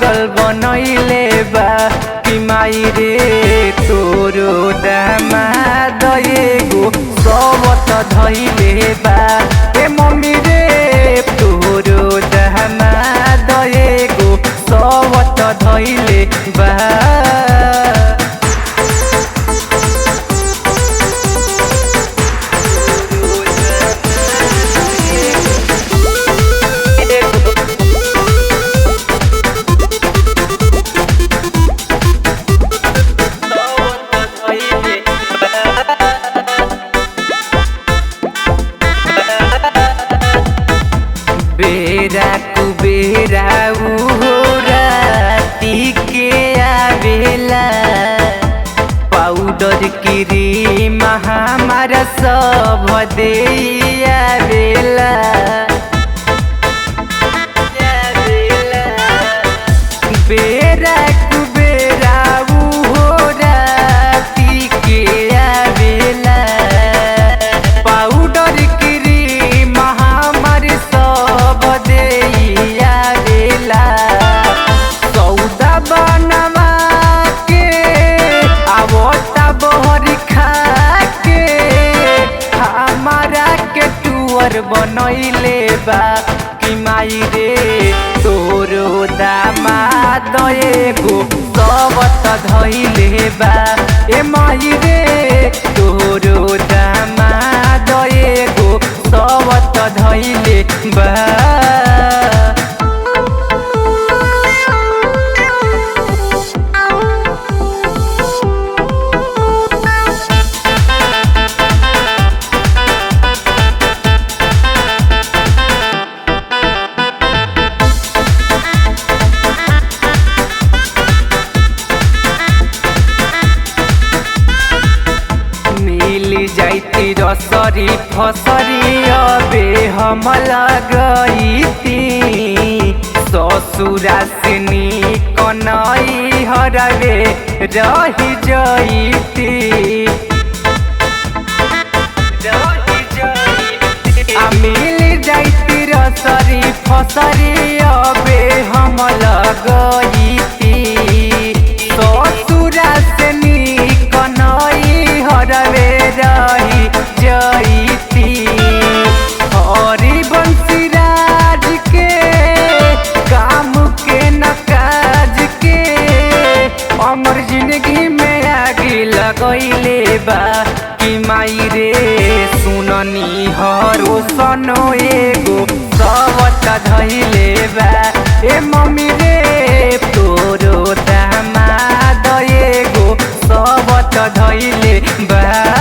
पागल बनैले बा। कि माई रे तोरो दामाद एगो सबत धैले बा। ए मम्मी रे तोरो दामाद एगो सबत धैले बा। बेरा कुबेरा उहो राती के आवेला, पाउडर क्रीम हमारा सब दे आवेला। बेरा कुबेरा उहो राती के आवेला, पाउडर क्रीम हमार सब दे आवेला। सौदा बनवा के आवता बहरी खा के हमारा के टूअर बनैले बा। कि माई रे तोरो दामाद एगो सबत धैले बा। ए माई रे तोरो दामाद एगो सबत धैले बा। मिल जाती रसरी फसरी अबे हम लगईती, ससुरा से निकनई हरवे रही जईती। आ मिल जाती रसरी फसरी अबे हम लगईती, ससुरा से निकनई हरवे रही जईती। हरि बंसी राज के काम के न काज के अमर जिंदगी में आगे लगैले बा। कि माई रे सुननी हरो सनो एगो सबत धैले बा। ए मम्मी रे तोरो दामाद एगो सबत धैले बा।